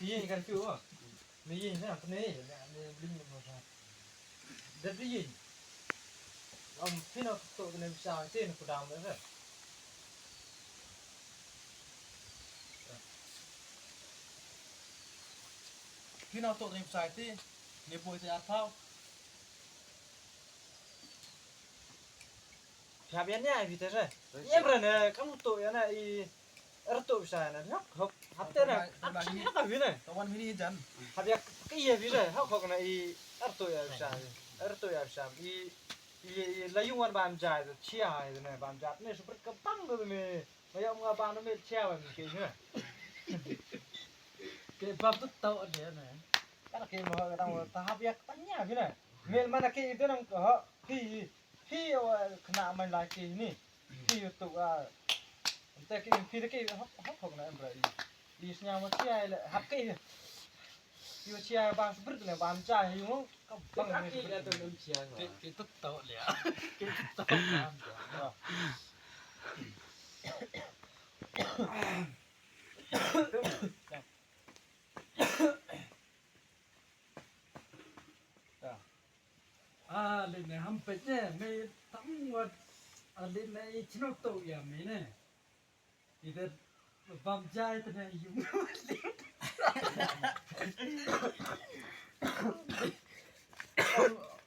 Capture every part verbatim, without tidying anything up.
Yin kan tu. Ni yin na, ni, ni bling mo sa. Dah yin. Am pina tu ni bisa tu ni kudang dah. Pina tu ni bisa tu ni boleh tu apa? Hap ïa nia bita sa. Ïa bra na kam to ïa na i er to bisa na. Hap hap hap te na. Hap sini hap bina. Tawan mini jan. Hap ïa ki ïa bisa hap hok na i er to ïa bisa. Er to ïa bisa. I i la yung wan bam ja chia ïa na bam ja ne super ka bang do me. Ma ïa nga bam me chia bam ke na. Ke bam to to ne na. Kan ke ma ka dang ta hap ïa tanya bina. Mel mana ke ite nang ko ha. Phi phi wa kena main laki ni. Phi tu a. Ente ke phi ke hok hok hok na embra i. I snya ma tia le hap ke. Phi wa tia bang sbrit ne bam cha hi mo. Ka bang ne sbrit. Ke ke tu tau le. Ke tu tau. Ah, lin ne ham pet ne, me tam wat, ah, lin ne i chino to ya me ne. Ida bam jai te ne yung.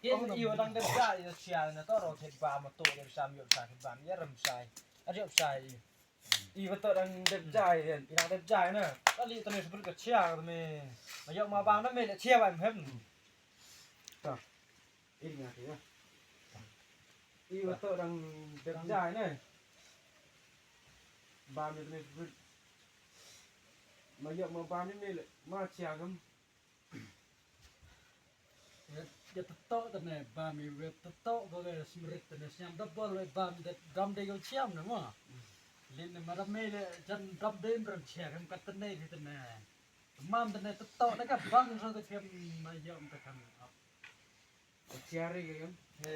Kin i wa dang dep jai, ida sia ne to ro thet bam to, ida sam yo sa thet bam, ya rem sai. Ar yo sai. I wa to dang dep jai, i dang dep jai ne. Kali to ne sebut ke chia me. Ma yo ma bam ne me le chia bam hem. Ta. Ini nga ya. I wa to dang dep jai ne. Bam ne sebut. Ma yo ma bam ne me le ma chia gam. Ya, ya tetok tane bam i wet tetok ba ga smrit tane siam da bol wet bam da dam de yo siam na mo. Lin ne ma da me de jan dam de ran siam kat tane di tane. Mam tane tetok na ka bang so te kem ma yom te kam. Siari ke kem. He,